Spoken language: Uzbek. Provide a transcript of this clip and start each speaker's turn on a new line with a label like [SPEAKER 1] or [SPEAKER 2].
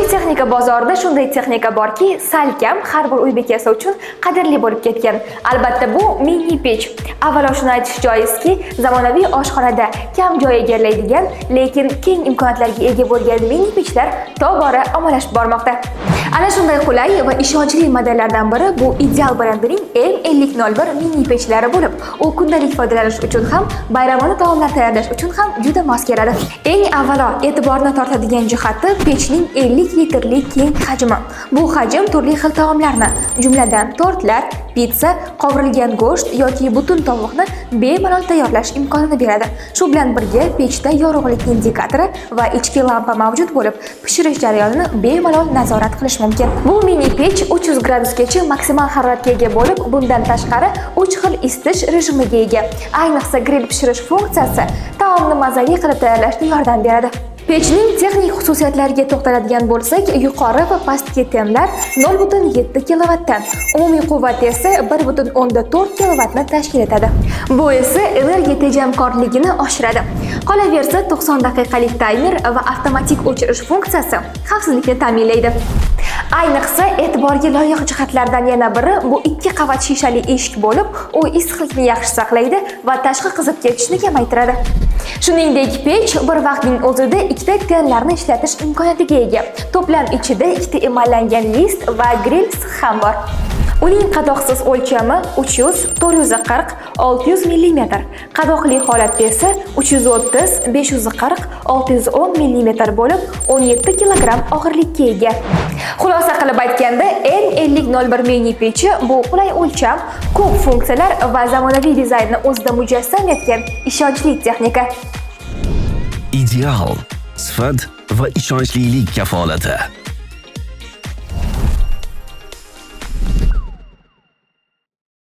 [SPEAKER 1] Zamonaviy texnika bozorida shunday texnika borki, salkam har bir uy bekasi uchun qadrli bo'lib ketgan. Albatta, bu mini pech. Avvalo shuni aytish joizki, zamonaviy oshxonada kam joy egallaydigan, lekin keng imkoniyatlarga ega bo'lgan mini pechlar tobora ommalashib bormoqda. Ana shunday qulay va ishonchli modellardan biri bu Ideal brendining M5001 mini pechlari bo'lib, u kundalik foydalanish uchun ham, bayramona taomlar tayyorlash uchun ham juda mos keladi. Eng avvalo e'tiborni tortadigan jihati pechning 50 litrli keng hajmi. Bu hajm turli xil taomlarni, jumladan tortlar, pitsa, qovurilgan go'sht yoki butun tovuqni bemalol tayyorlash imkonini beradi. Shu bilan birga pechda yorug'lik indikatori va ichki lampa mavjud bo'lib, pishirish jarayonini bemalol nazorat qilish mumkin. Bu mini pech 300 gradusgacha maksimal haroratga ega bo'lib, bundan tashqari 3 xil isitish rejimiga ega. Ayniqsa grill pishirish funksiyasi taomni mazali qilib tayyorlashda yordam beradi. Pechning texnik xususiyatlariga to'xtaladigan bo'lsak, yuqori va pastki tenlar 0,7 kilovatdan, umumiy quvvat esa 1,4 kilovatni tashkil etadi. Bu esa energiya tejamkorligini oshiradi. Qolaversa, 90 daqiqalik taymer va avtomatik o'chirish funksiyasi xavfsizlikni ta'minlaydi. Ayniqsa, e'tiborga loyiq jihatlardan yana biri bu ikki qavat shishali eshik bo'lib, u issiqlikni yaxshi saqlaydi va tashqi qizib ketishni kamaytiradi. Shuningdek, pech bir vaqtning o'zida ikkita tenlarni ishlatish imkoniyatiga ega. To'plam ichida ikkita emallangan list va grill six ham bor. Uning qadoqsiz o'lchami 300, 440, 600 mm. Qadoqli holatda esa 330, 540, 610 mm bo'lib, 17 kg og'irlikka ega. Xulosa qilib aytganda, M5001 mini pechi bu qulay o'lcham, ko'p funksiyalar va zamonaviy dizaynni o'zida mujassam etgan ishonchli texnika.
[SPEAKER 2] Ideal, sifat va ishonchlilik kafolati.